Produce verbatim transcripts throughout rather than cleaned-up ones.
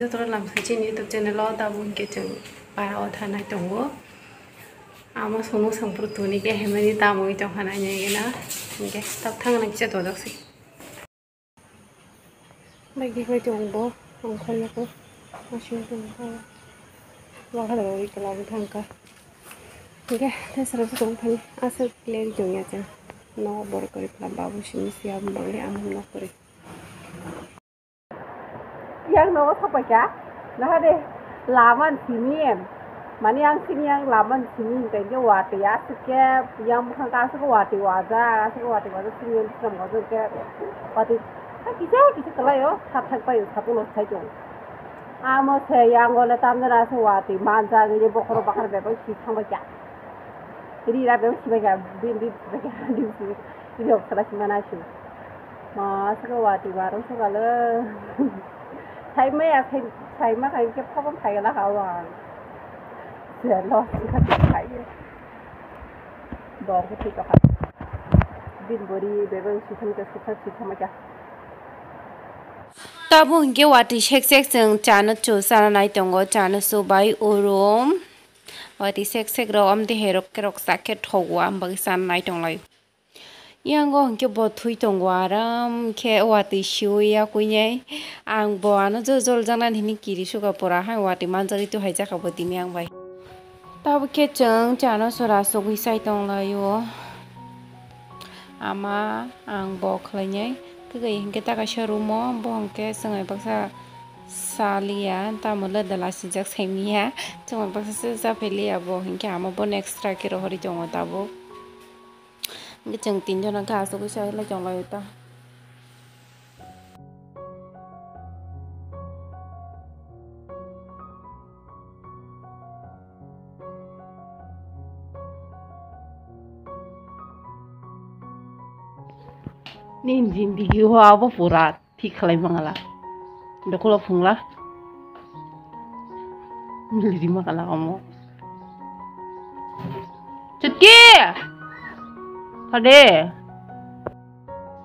Jotono lamsai chini YouTube channel o tabuk hwnkhe chwng para o thanai tongo. Ama songno songphuru tuni khe himani tamwi tongkha nainai gena. Hwnkhe tab thangna kisa tojak se. Bai khe bai tongo bo, ang khaina khe. Asing tongkha. Wakhada bai kela bo thangkha. Hwnkhe tei sara tongphani aswk clear tongya chwng. No borok kwrwi phala babu simi siya borok le amung no kwrwi. Yang nogo sapai kha, naha de, laman simi, mani ang sini yang laman simi, hingkai khe watwi aswk khe, yang bwkhang khe aswk watwi wajak, aswk watwi wajak sini yang bwkhang wajak khe, watwi, ha, kisa kisa kwlai o, sat thak pai o, satung no sai tongo. Amo se yang o le tamjani aswk watwi manjak, ye bokhorok bakhar bebak si thangbai kha. Rira bebak sibai kha, bini rira sibai kha, bini sibai kha. Rira bwsala sima naising. Ma saka watwi warung saka le. Sai maya, sai, sai ma khai khe phobon khai la kha wang. Selo khai. Dong khe thik kha. Bini bori bebak si thang khe sukha si thang kha. Tabuk hwnkhe watwi sek sek chwng chano chu chana nai tongo, chano chu bai urum. Watwi sek sek rok amtwi hai rok kerok sak khe thogo, ang bagwi chana nai tong lai. Yang o hwnkhe bo thwi tongo, aram khe watwi siwi yakwinai. Ang bo ano jol jol jaknani hwnwi kiri suka pura hai watwi manjari tu hai jaka bo tini ang bai. Tabuk khe chwng chano sora sugwi chai tong lai o. Ama ang bo khlainai. Kwgwi hwnkhe ta kaisa room o, bo hwnkhe chwng bai baksa saliya, tamo le dala sijak saimiya. Chwng bai baksa se japhailiya bo, hwnkhe ama bono extra khe rohorwi tongo tabuk. Hwnkhe chwng tinjon hwnkhe asugwi chai lai tong lai o ta. Nini jindigi o abo pura thik khlai mangala. Dokolo phungla. Miliri mangala omo. Chuti! Phade!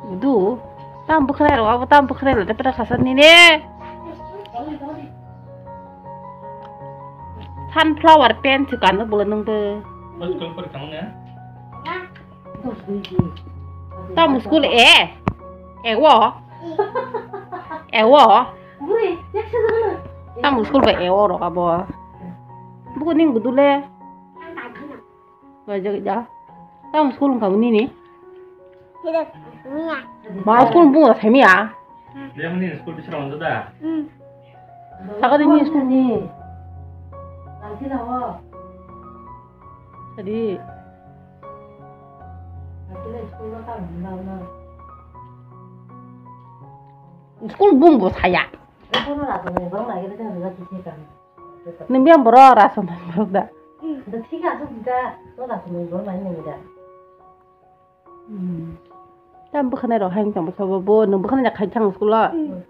Gudu, tam bwkhwnai rok, abo tam bwkhwnai rok, tei peta khasar nini. Sunflower pen se kano bolo nung bo. Tam school e, e wo, e wo. Tam school ba e wo rok abo. Buku ning gudu le. Wajak ja. Tamo school wngkha bo nini? Tidak, mia. Ma school bungo thai mia? Dia mani school teacher wngkha da? Hmm. Saka de ni school ni. Tadi. School bungo thaya. Nini yang boro rasa nang boro da. Hmm. Tam bwkhanai rok hai tong bwkha bo, bo nwng bwkhanai jak khai thang school o. Hmm.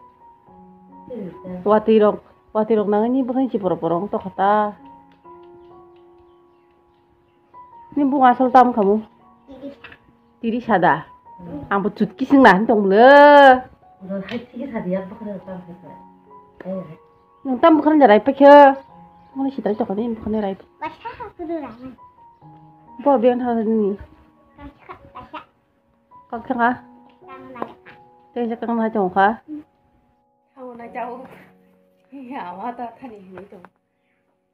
Watwi rok, watwi rok nangani bwkhani si borok borok wng tokha ta. Ni bung asol tam khamu? Tiri sada. Ang bo chutki sing na tong le. Nwng tam bwkhani rai pakhe. Mani sitrai tokani bwkhani rai. Bo beng tha ni. Kak thanga. Tei se kang na tong kha. Thango na jao. Ya, wa ta thani hinwi tong.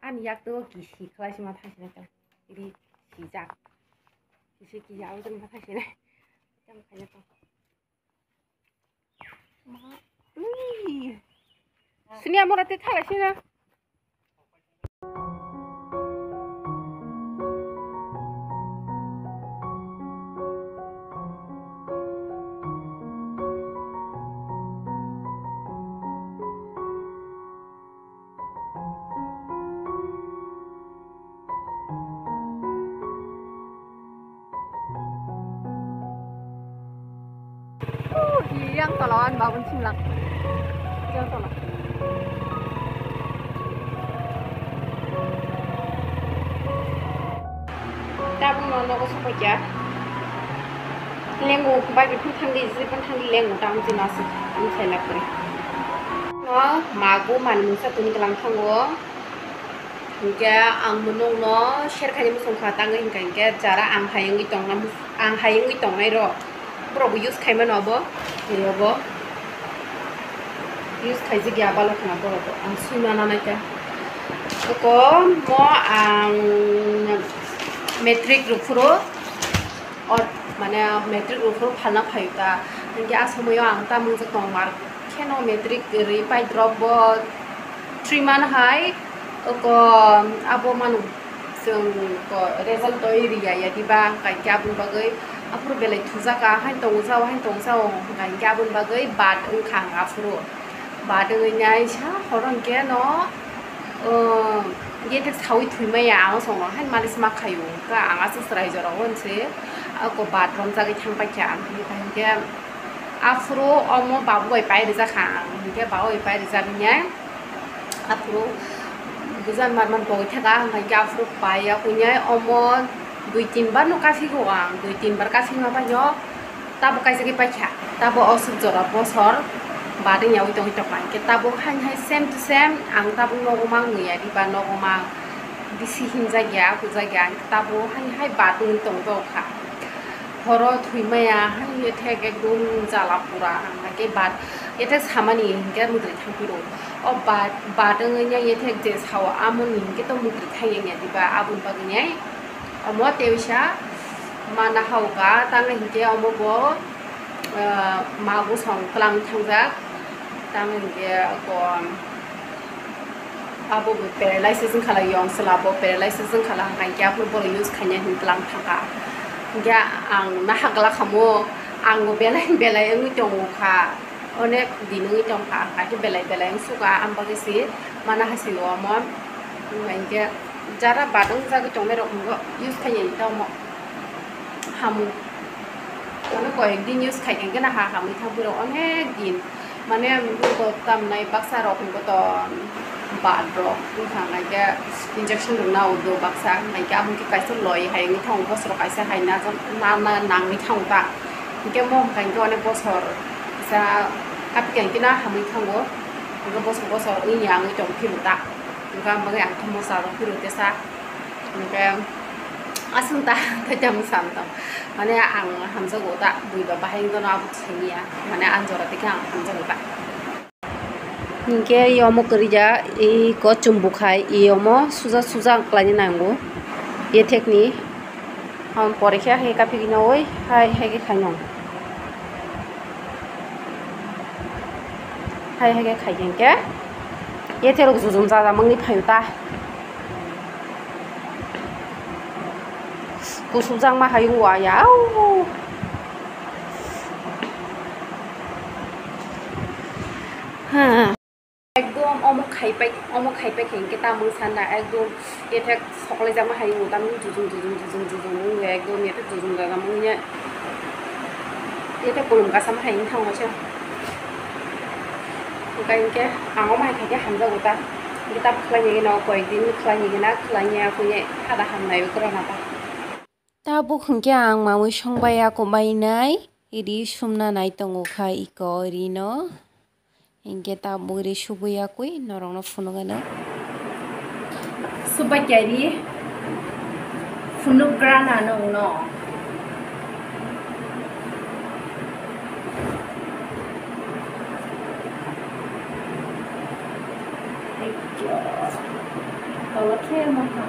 Ani yak to kisi khlai sima thang sina tong. Iri sijak. Kisi kisi abo tong thang sina. Tang khanya tong. Ma. Ui. Sini amora te thala sina. Yang tola an babun simlak. Yang tola. Tabuk no nogo sopaikha. Lengo bai bi thang di, jibon thang di lengo tamo jino aswk. Ang sai lak kori. No mago manwi mungsa tini kwlang thango. Hinkhe ang bo nokno share khaini muchung kha, tangwi hinkha hinkhe jara ang hai wngwi tongna, ang hai wngwi tongnai rok, borok bo use khai mano abo, tei abo use khaijak ya balo khna borok bo, ang sui mana naikha. Oko mo ang matric rw phuru, or mane matric rw phuru phalna phaio ta, hinkhe a somoio ang ta mungjak tong mar kheno matric rwi pai drop bo three month hai, oko abo manu chwng ko result toi riya ya diba, hwnkha hinkhe aboni bagwi aphuru belai thujaka, hain tongo jao, hain tongo jao, hwnkha hinkhe aboni bagwi bad wngkha ang aphuru. Bad wngwi nai sa horo hinkhe no, o, yethe sawi thwimaya ang songno hain malis ma khaio, hwnkha ang aswk chwrai jorao hinse ako bad romjagwi thang paikha, hwnkha hinkhe aphuru omo babu bai pai rijak kha ang, hinkhe babu bai pai rijak hinkhe aphuru bujan mar mar bogwi thaka, hwnkha hinkhe aphuru pai ya, huinai omo dui tin bar no kaphikgo ang, dui tin bar kaphima paino tabuk kaisa khe paikha, tabuk o swk jora bosor bad wngya ui tongwi tongkha, hinkhe tabuk hain hai same to same ang tabuk nogo mang wngya diba, nogo mang bisi himjak ya, hujak ya, hinkhe tabuk hain hai bad wngwi tong tongkha. Horo thwimaya, hai ethek ekdom jala pura, ang hai khe bad, ethek samani hinkhe mwtwi thangphiro. O bad, bad wngwi nai ethek je sao amoni hinkhe to mwtwi thangya diba, aboni bagwi nai omo tei uisa mana hauka, tangwi hinkhe omo bo, ah, mago song twlang thangjak, tangwi hinkhe ko. Abo bo paralysis wngkha lai, yong chwla bo paralysis wngkha lai, hwnkha hinkhe aphuru borok use khaina hinwi twlang thangkha. Hinkhe ang nahak glak kha mo, ang bo belai belai wngwi tongo kha, onek din wngwi tongkha, hwnkha khe belai belai wngsukha, ang bagwi se mana hai se omo. Hwnkha hinkhe jara bad wngjagwi tongnai rok use khaina hinwi tamo. Hamu. Mane koyek din use khai khe gana ha hamwi thang phiro onek din. Mane bo tamnai baksa rok bo to bad rok wngkha hwnkhe injection rwna udo baksa hwnkhe abo khe kaisa loi hai wngwi thango bosor kaisa hai na na nangwi thango ta. Hinkhe mo hwnkha hinkhe onek bosor kisa kapikha hinkhe na hamwi thango. Hinkhe bosor bosor wngya wngwi tong phiro ta. Hinkhe ang bagwi ang tamo sa rok phiro tesa. Hinkhe aswk ta tei tamo sa tong. Mane ang hamjago ta, bui ba bahai wngkha no abo thwngya. Mane ang jora tei khe ang hamjago ta. Hinkhe i omo kwrwi ya, i ko chumbu khai, i omo suja suja ang khlaina nango. Ethekni. Ang pore khe hai kaphikno oi, hai hai khe khaino. Hai hai khe khai khe hinkhe. Etherok jujum jajak mangni phaio ta. Kusubjakma hayung waya, au. Ha. Ekdom omo khaipai, omo khaipai khe hinkhe tamung sana ekdom ethek soklaijakma hayung tamung jujum jujum jujum jujum wngya ekdom ethek jujum jajak manya. Ethek kolom kasama hayung thango se. Hwnkha hinkhe ang omo hai khaikhe hamjago ta. Hinkhe tabuk khlainai gana koyek din khlainai gana khlaiya khuya hada hamnai korona ta. Tabuk hinkhe ang mamui songbai ako bainai ri sumna nai tongo kha iko rino. Hinkhe tabuk ri subui yakui norokno phunukgano. Subaikyari phunukgrana nongno. Tolo khe maha.